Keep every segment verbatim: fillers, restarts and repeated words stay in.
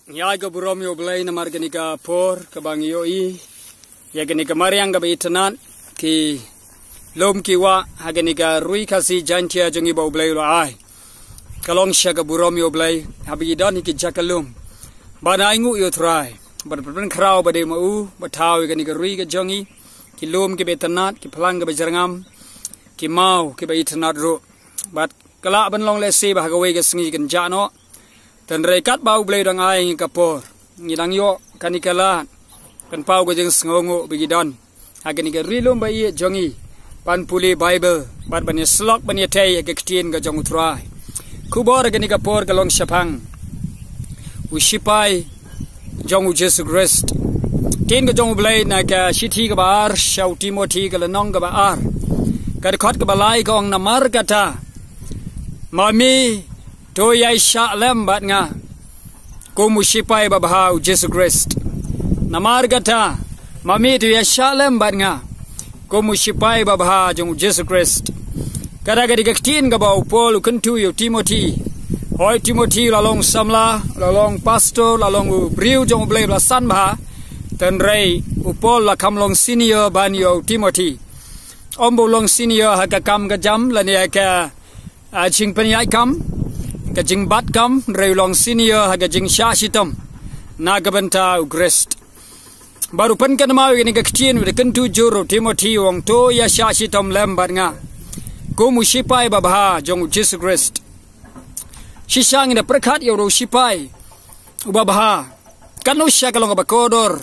Ngi ai ka burom ïa U Blei namar kane ka por kaba ngi ïohi ïa kane ka mariang kaba itynnad, ki lum ki wah ha kane ka Ri Khasi Jaiñtia jong ngi ba U Blei u la ai. Ka long sha ka burom ïa U Blei haba ngi don ha ki jaka lum ban ai nguh ïa U Trai, ban pynkhraw ba dei ma u ba thaw ïa kane ka ri ka jong ngi, ki lum kiba itynnad, ki phlang kiba jyrngam, ki maw kiba itynnad ruh. Bad ka lah ban long lehse ba ha kawei ka sngi kan jah noh. Tangba katba U Blei u dang ai ngi ka por, ngi dang ïoh kane ka lad, kan paw ka jingsngewnguh ba ngi don ha kane ka ri lum ba ïeit jong ngi, ban pule Baibl bad ban ïasyllok ban ïatrei ïa ka ktien ka jong U Trai. Khubor kane ka por ka long shaphang u sipai jong U Jisu Khrist. Ktien ka jong U Blei na ka shithi kaba ar sha u Timothi, ka lynnong kaba ar, ka dkhot kaba lai, ka ong, "Namar kata, ma me to ïaishah lem bad nga kum u sipai babha U Jisu Khrist. Namar kata, ma me to ïaishah lem bad nga kum u sipai babha jong U Jisu Khrist." Kata ka dei ka ktien kaba u Paul u kyntu ïa u Timothi. Hooid, Timothi u la long samla, u la long pastor, u la long u briew jong U Blei ba la san bha. Tangba u Paul u la kham long senior ban ïa u Timothi. Ym ba u long senior ha ka kam ka jam lane ha ka, ah, jingpynïaid kam, ka jingbat kam, hynrei u long senior ha ka jingshah shitom na ka bynta U Khrist. Bad u pynkynmaw ïa kane ka ktien, u da kyntu jur ïa u Timothi, u ong, "To ïashah shitom lem bad nga kum u sipai babha jong U Jisu Khrist." Shisha ngin da pyrkhat ïa u sipai uba bha. Katno shisha ka long kaba kordor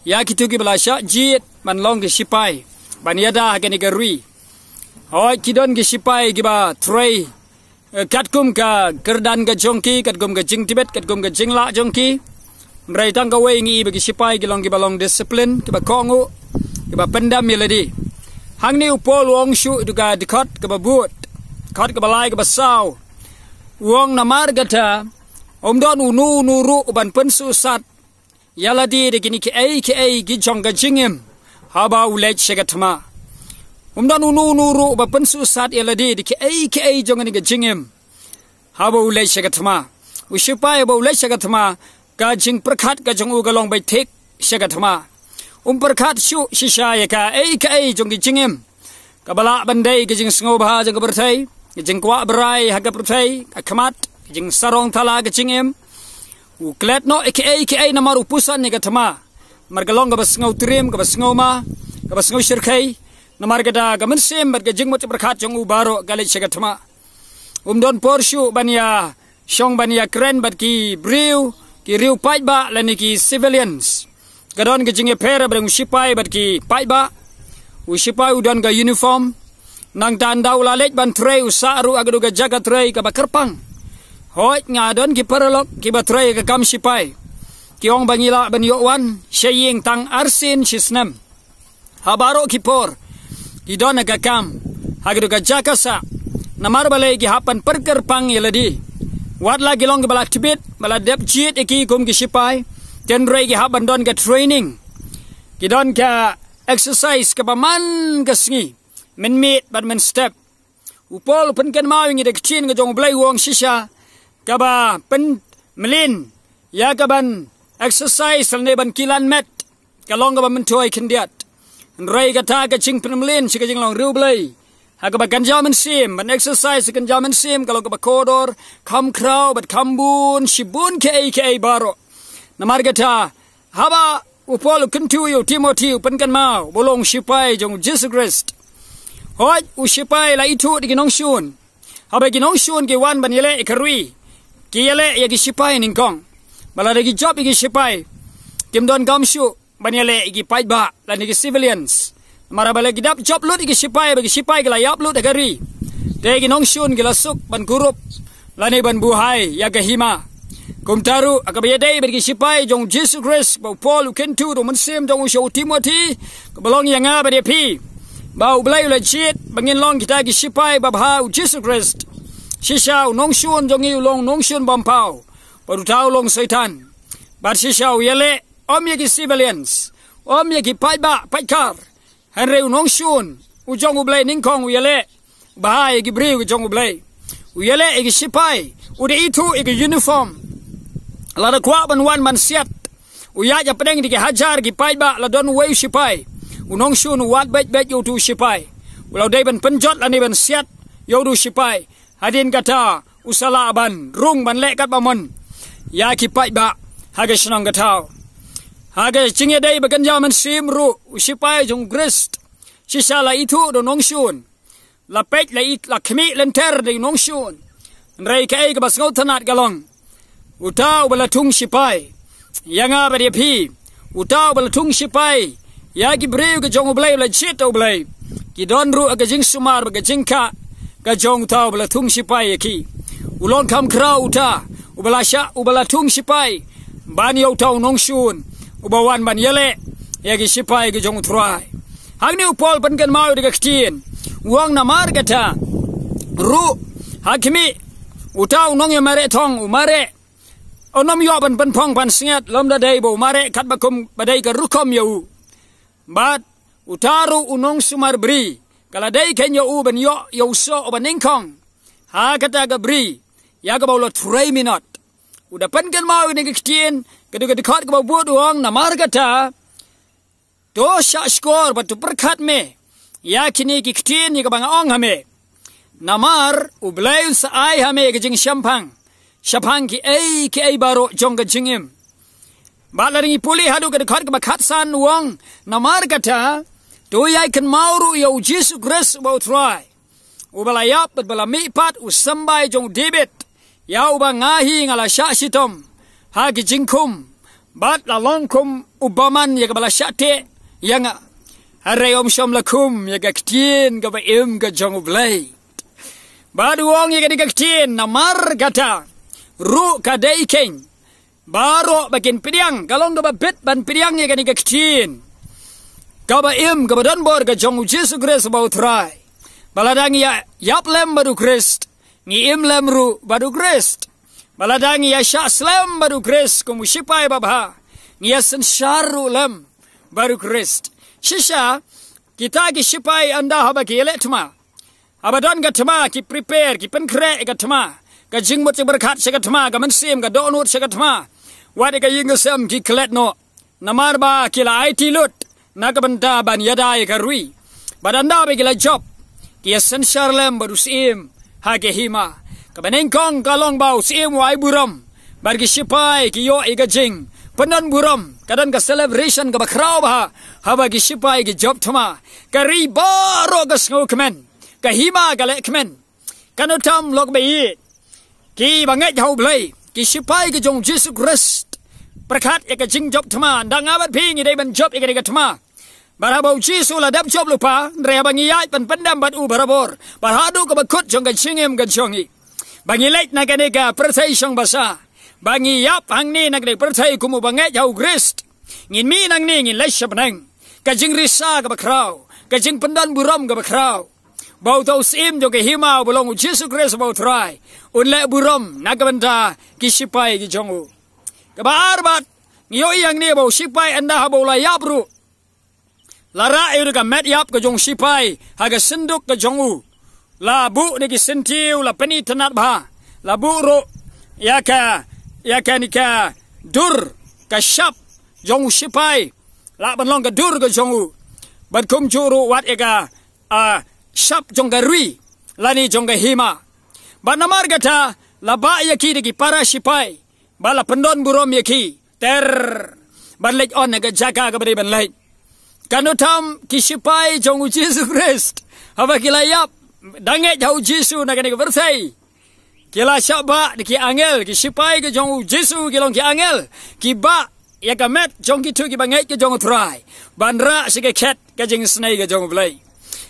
ïa kito kiba la shah jied ban long ki sipai, ban ïada ha kane ka ri. Hooid, ki don ki sipai kiba trei, eh, katkum ka kyrdan ka jong ki, katkum ka jingtbit, katkum ka jinglah jong ki. Hynrei tang kawei ngi i ba ki sipai ki long kiba long discipline, kiba kohnguh, kiba pyndam ïa lade. Hangne u Paul u ong shuh ïa ka dkhot kaba bud, dkhot kaba lai, kaba saw. U ong, "Namar kata, ym don uno uno ruh uban pynsuhsat ïa lade da kine kiei kiei ki jong ka jingim haba u leit sha ka thma." Ym don uno uno ruh uba pynsuhsat ïa lade da kiei kiei jong kane ka jingim haba u leit sha ka thma. U sipai haba u leit sha ka thma, ka jingpyrkhat ka jong u ka long ba thik sha ka thma. Um pyrkhat shuh shisha ïa kaei kaei jong ka jingim kaba lah ban dei ka jingsngewbha jong ka pyrthei, ka jingkwah brai ha ka pyrthei, ka khmat, ka jingsarong thala ka jingim. U klet noh ïa kaei kaei namar u pyrshang ïa ka thma. Namar ka long kaba sngewtriem, kaba sngewma, kaba sngewshyrkhei. Namar kata ka mynsiem bad ka jingmut jingpyrkhat jong u baroh ka leit sha ka thma. Um don por shuh ban ïa shong ban ïakren bad ki briew, ki riew paidbah lane ki civilians. Ka don ka jingïapher ba dang u sipai bad ki paidbah. U sipai u don ka uniform. Nangta ynda u la leit ban trei u sah ruh ha ka dei ka jaka trei kaba kyrpang. Hooid, nga don ki paralok kiba trei ka kam sipai, ki ong ba ngi lah ban ïoh wan sha ïing tang arsien shi snem ha baroh ki por. Ki don ha ka kam, ha ka dei ka jaka sah. Namar balei? Ki hap ban pyrkhat pang ïa lade. Wat la ki long kiba la tbit, ba la dep jied ïa ki kum ki sipai, hynrei ki hap ban don ka training. Ki don ka exercise kaba man ka sngi, mynmiet bad mynstep. U Paul u pynkynmaw ïa ngi da ka ktien ka jong U Blei, u ong shisha kaba pynmlien ïa kaban exercise lane ban kilan met ka long kaba myntoi khyndiat. Hynrei kata ka jingpynmlien sha ka jinglong riewblei ha kaba kynja mynsiem, ban exercise kynja mynsiem, ka long kaba kordor kham khraw bad kham bun shibun kaei kaei baroh. Namar kata, haba u Paul u kyntu ïa u Timothi, u pynkynmaw ba u long sipai jong U Jisu Khrist. Hooid, u sipai la ithuh da ki nongshun. Haba ki nongshun ki wan ban ïaleh ïa ka ri, ki ïaleh ïa ki sipai nyngkong. Ba lada ki jop ïa ki sipai, kim donkam shuh ban ïaleh ïa ki paidbah lane ki civilians. Namar haba la ki dap jop lut ïa ki sipai, ba ki sipai ki la ïap lut ha ka ri, te ki nongshun ki la suk ban kurup lane ban buhai ïa ka hima. Kumta ruh, ha kaba ïadei bad ki sipai jong U Jisu Khrist, ba u Paul u kyntu da u mynsiem jong u sha u Timothi, kaba long ïa nga bad ïa phi, ba U Blei u la jied ba ngin long kita ki sipai babha U Jisu Khrist. Shisha u nongshun jong ngi u long nongshun bympew, bad uta u long Soitan. Bad shisha u ïaleh ym ïa ki civilians, ym ïa ki paidbah paidkhar, hynrei u nongshun u jong U Blei nyngkong u ïaleh bha ïa ki briew ki jong U Blei. U ïaleh ïa ki sipai, u da ithuh ïa ki uniform. lada kwah ban wan ban siat, u ïaid hapdeng da ki hajar ki paidbah, la don uwei u sipai, u nongshun u wad beit beit ïa utu u sipai, u la dei ban pynjot lane ban siat ïa utu u sipai. Hadien kata u sa lah ban rung ban leh katba mon ïa ki paidbah ha ka shnong ka thaw. Ha ka jingïadei ba kynja mynsiem ruh, u sipai jong u Khrist shisha la ithuh da u nongshun, la peit, la it, la khmih lynter da u nongshun. Hynrei kaei kaba sngewtynnat ka long, uta uba la thung sipai ïa nga bad ïa phi, uta uba la thung sipai ïa ki briew ka jong U Blei, la jied da U Blei, ki don ruh ka jingsumar bad ka jingkha ka jong uta uba la thung sipai ïa ki. U long kham khraw uta uba la shah, uba la thung sipai ban ïa uta u nongshun uba wan ban ïaleh ïa ki sipai ka jong U Trai. Hangne u Paul pynkynmaw da ka ktien, u ong namar kata ruh, ha khmih, uta u nongïamareh thong, u mareh, un ym ïoh ban pynphong pansngiat lymda dei ba u mareh katba kum ba dei ka rukom ïa u. Bad uta ruh u nongsumar bri, ka la dei kein ïa u ban ïoh ïa u soh uba nyngkong ha kata ka bri ïa kaba u la trei minot. U da pynkynmaw ïa kane ka ktien, ka dei ka dkhot kaba bud, u ong namar kata, to shah shkor bad to pyrkhat me ïa kine ki ktien ïa kaba nga ong ha me. Namar U Blei un sa ai ha me ka jingshemphang shaphang kiei kiei baroh jong ka jingim. Bad lada ngi pule haduh ka dkhot kaba khatsan, u ong namar kata, to ïai kynmaw ruh ïa U Jisu Khrist uba U Trai, uba la ïap bad ba la mihpat, u symbai jong u David, ïa uba nga hi nga la shah shitom ha ki jingkhum bad la long kum u bymman ïa kaba la shah teh ïa nga. Hynrei ym shym la khum ïa ka ktien kaba im ka jong U Blei. Bad u ong ïa kane ka ktien, namar kata ruh ka dei kein baroh ba kin pdiang, ka long kaba bit ban pdiang ïa kane ka ktien kaba im kaba don bor ka jong U Jisu Khrist uba U Trai, ba lada ngi ïa ïap lem bad U Khrist, ngi im lem ruh bad U Khrist. Ba lada ngi ïa shah slem bad U Khrist kum u sipai babha, ngi ïa synshar ruh lem bad U Khrist. Shisha, kita ki sipai ynda haba ki ïaleh thma, haba don ka thma, ki prepare, ki pynkhreh ïa ka thma, ka jingmut jingpyrkhat sha ka thma, ka mynsiem ka dohnud sha ka thma, wat ïa ka ïing ka sem ki klet noh, namar ba ki la aiti lut na ka bynta ban ïada ïa ka ri. Bad ynda ba ki la jop, ki ïa synshar lem bad u syiem ha ka hima. Kaba nyngkong ka long ba u syiem u ai burom, bad ki sipai ki ïoh ïa ka jingpyndon burom. Ka don ka celebration kaba khraw bha haba ki sipai ki jop thma. Ka ri baroh ka sngewkmen, ka hima ka lehkmen. Kan ym tam lok ba ïeit, kiba ngeit ha U Blei, ki sipai ki jong U Jisu Khrist. Pyrkhat ïa ka jingjop thma, ynda nga bad phi ngi dei ban jop ïa kane ka thma. Bad haba U Jisu u la dep jop lypa, hynrei haba ngi ïaid ban pyndem bad u barabor, bad haduh kaba kut jong ka jingim ka jong ngi, ba ngi leit na kane ka pyrthei shong basa, ba ngi ïap hangne na kane ka pyrthei kum uba ngeit ha U Khrist, ngin mih nangne ngin leit sha bneng. Ka jingrisa kaba khraw, ka jingpyndon burom kaba khraw, ba uta u syiem jong ka hima uba long U Jisu Khrist uba U Trai un leh burom na ka bynta ki sipai ki jong u. Kaba ar bad, ngi ïohi hangne ba u sipai ynda haba u la ïap ruh, la rah ïa u da ka met ïap ka jong u sipai ha ka synduk ka jong u. La buh da ki syntiew, la pynitynnad bha. La buh ruh ïa ka, ïa kane ka dur, ka shap jong u sipai, lah ban long ka dur ka jong u. Bad kumjuh ruh wat ïa ka, ah, shap jong ka ri lane jong ka hima. Bad namar kata, la bah ïa ki da ki para sipai, bad la pyndon burom ïa ki ter, bad leit on ha ka jaka kaba dei ban leit. Kan ym tam ki sipai jong U Jisu Khrist, haba ki la ïap, da ngeit ha U Jisu na kane ka pyrthei, ki la shah bah da ki angel, ki sipai ki jong U Jisu ki long ki angel, ki bah ïa ka met jong kito kiba ngeit ki jong U Trai, ban rah sha ka khet ka jingisynei ka jong U Blei.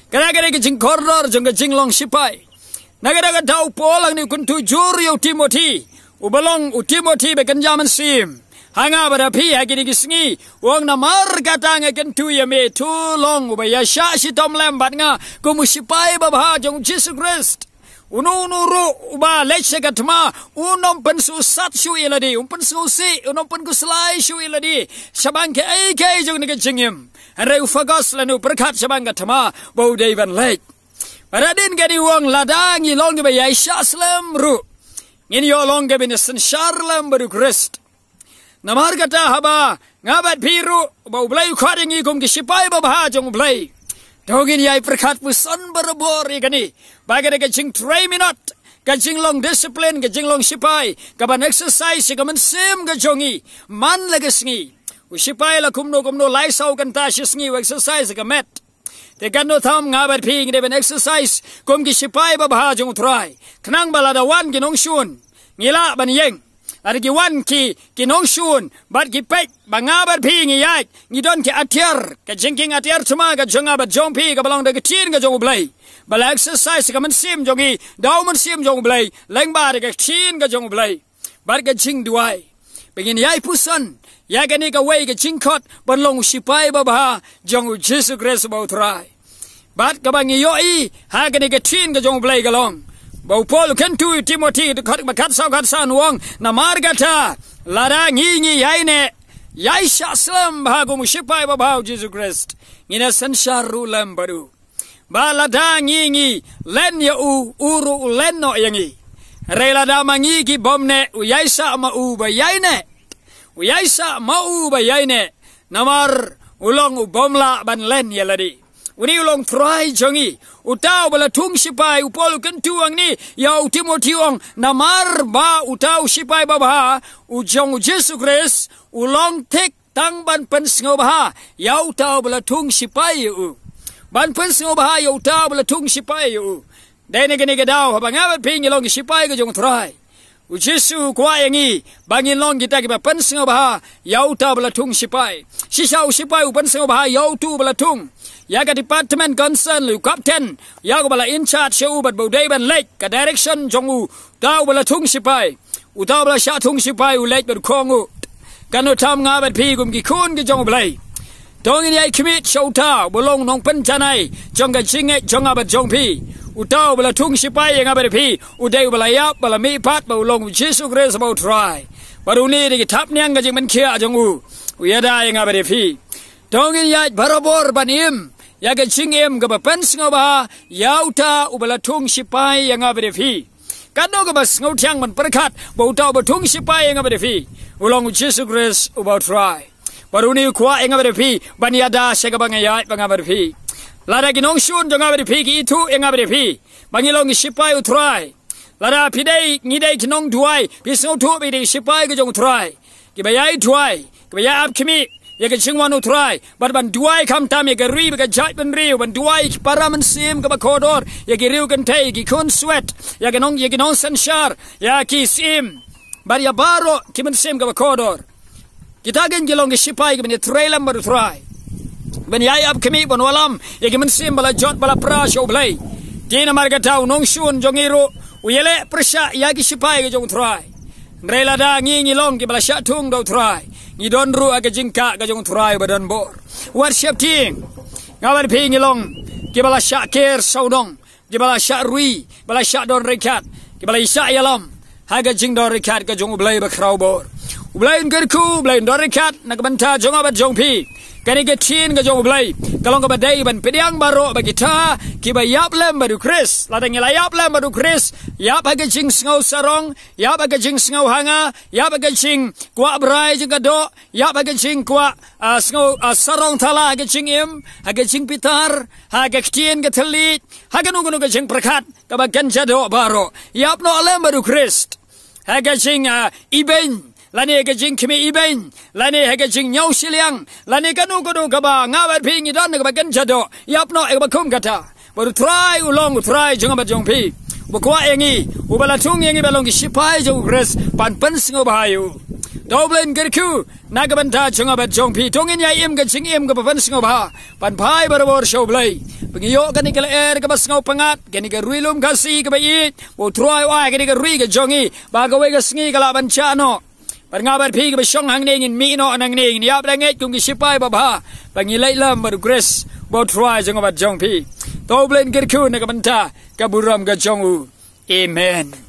Kane ka dei ka jingkordor jong ka jinglong sipai. Na kata ka daw u Paul hangne u kyntu jur ïa u Timothi, uba long u Timothi ba kynja mynsiem ha nga bad ha phi ha kine ki sngi. U ong namar kata nga kyntu ïa me, to long uba ïa shah shitom lem bad nga kum u sipai babha jong U Jisu Khrist. Uno uno ruh uba leit sha ka thma, un ym pynsngewsat shuh ïa lade, un ym pynsngewsih, un ym pynkhuslai shuh ïa lade shaphang kaei kaei jong kane ka jingim. Hynrei u focus lane u pyrkhat shaphang ka thma ba u dei ban leit. Bad hadien kane u ong lada ngi long kiba ïai shah slem ruh, ngin ïoh long kiba ïai synshar lem bad U Khrist. Namar kata haba nga bad phi ruh, ba U Blei u khot ïa ngi kum ki shipai babha jong U Blei, to ngin ïai pyrkhat puson barabor ïa kane, ba kane ka jingtrei minot, ka jinglong discipline, ka jinglong shipai, kaban exercise ïa ka mynsiem ka jong ngi man la ka sngi. U shipai la kumno kumno, lai saw kynta shi sngi u exercise ïa ka met. Te kan do tham nga bad phi ngi dei ban exercise kum ki shipai babha jong U Trai, khnang ba lada wan ki nongshun, ngi lah ban ïeng. Lada ki wan ki, ki nongshun bad ki peit ba nga bad phi ngi ïaid, ngi don ki atiar, ka jingkieng atiar thma ka jong nga bad jong phi kaba long da ka ktien ka jong U Blei, ba la exercise ka mynsiem jong ngi, da U Mynsiem jong U Blei, lyngba da ka ktien ka jong U Blei bad ka jingduwai, ba ngin ïai puson ïa kane kawei ka jingkhot ban long u shipai babha jong U Jisu Khrist uba U Trai. Bad kaba ngi ïohi ha kane ka ktien ka jong U Blei ka long ba u Paul u kyntu ïa u Timothi, dkhot ba khatsaw khatsan, u ong, namar kata, lada ngi ngi ïaineh, ïai shah slem bha kum u shipai babha U Jisu Khrist, ngin ïa synshar ruh lem bad u. Ba lada ngi ngi len ïa u, u ruh u len noh ïa ngi. Hynrei lada ma ngi ki bym neh, u ïaisah ma u ba ïaineh. U ïaisah ma u ba ïaineh, namar u long u bym lah ban len ïa lade. Une u long Trai jong ngi. Uta uba la thung shipai, u Paul u kyntu hangne ïa u Timothi, u ong, namar ba uta u shipai babha, u jong U Jisu Khrist, u long thik tang ban pynsngewbha ïa uta uba la thung shipai ïa u. Ban pynsngewbha ïa uta uba la thung shipai ïa u. Dei na kane ka daw haba nga bad phi ngi long ki shipai ka jong U Trai, U Jisu u kwah ïa ngi ba ngin long kita kiba pynsngewbha ïa uta uba la thung shipai. Shisha u shipai u pynsngewbha ïa uta uba la thung. Ïa ka department concern, u captain, ïa uba la in charge ïa u bad ba u dei ban leit ka direction jong u, uta uba la thung shipai. Uta uba la shah thung shipai u leit bad u khong u. Kan do tham nga bad phi kum ki khun ki jong U Blei, to ngin ïai khmih sha uta uba long nongpynjanai jong ka jingngeit jong nga bad jong phi. Uta uba la thung shipai ïa nga bad phi, u dei uba la ïap, ba la mihpat, ba u long U Jisu Khrist uba U Trai. Bad une dei ki thapniang ka jingpynkhiah jong u, u ïada ïa nga bad phi. To ngin ïaid barabor ban im ïa ka jingim kaba pynsngewbha ïa uta uba la thung shipai ïa nga bad phi. Katno kaba sngewthiang ban pyrkhat ba uta uba thung shipai ïa nga bad phi, u long U Jisu Khrist uba U Trai. Bad une u kwah ïa nga bad phi ban ïada sha kaba ngi ïaid bad nga bad phi. Lada ki nongshun jong nga bad phi ki ithuh ïa nga bad phi ba ngi long ki shipai U Trai, lada phi dei, ngi dei ki nongduwai, phi sngewthuh ba ngi dei ki shipai ka jong U Trai, kiba ïai duwai, kiba ïai ap khmih ïa ka jingwan U Trai, bad ban duwai khamtam ïa ka ri bad ka jaitbynriew, ban duwai ïa ki para mynsiem kiba kordor, ïa ki riew kynthei, ïa ki khunswet, ïa ki nong, ïa ki nongsynshar, ïa ki syiem, bad ïa baroh ki mynsiem kiba kordor. Kita kin ki long ki shipai kiban ïatrei lem bad U Trai, ban ïai ap khmih, ban wallam ïa ki mynsiem ba la jot ba la pra sha U Blei. Te namar kata u nongshun jong ngi ruh u ïaleh pyrshah ïa ki shipai ka jong U Trai. Hynrei lada ngi ngi long kiba la shah thung da U Trai, ngi don ruh ha ka jingkah ka jong U Trai ba don bor. Wat sheptieng, nga bad phi ngi long kiba la shah ker sawdong, kiba la shah rwai, ba la shah don ryngkat, kiba la shah ïalam ha ka jingdon ryngkat ka jong U Blei ba khraw bor. U Blei un kyrkhu, U Blei un don ryngkat na ka bynta jong nga bad jong phi. Kane ka ktien ka jong U Blei ka long kaba dei ban pdiang baroh ba kita kiba ïap lem bad U Khrist. Lada ngi la ïap lem bad U Khrist, ïap ha ka jingsngew sarong, ïap ha ka jingsngew hanga, ïap ha ka jingkwah brai jong ka doh, ïap ha ka jingkwah, ah, sngew, ah, sarong thala ha ka jingim, ha ka jingbitar, ha ka ktien ka thylliej, ha kano kano ka jingpyrkhat kaba kynja doh baroh. Ïap noh lem bad U Khrist ha ka jing, ah, ibeiñ, lane ha ka jingkhmih ibeiñ, lane ha ka jingñiew shiliang, lane kano kano kaba nga bad phi ngi don kaba kynja doh. Ïap noh ïa kaba kum kata. Bad U Trai u long U Trai jong nga bad jong phi, uba kwah ïa ngi, uba la thung ïa ngi ban long ki shipai jong U Khrist, ban pynsngewbha ïa u. To U Blei un kyrkhu na ka bynta jong nga bad jong phi. To ngin ïa im ka jingim kaba pynsngewbha, ban phai barabor sha U Blei. Ba ngin ïoh kane ka lyer kaba sngewpyngngad, kane ka ri lum Khasi kaba ïeit, ba U Trai u ai kane ka ri ka jong ngi, ba kawei ka sngi ka lah ban jah noh. Bad nga bad phi kiba shong hangne ngin mih noh nangne, ngin ïap da ngeit kum ki shipai babha, ba ngi leit lem bad U Khrist uba U Trai jong nga bad jong phi. To U Blei un kyrkhu na ka bynta ka burom ka jong u. Amen.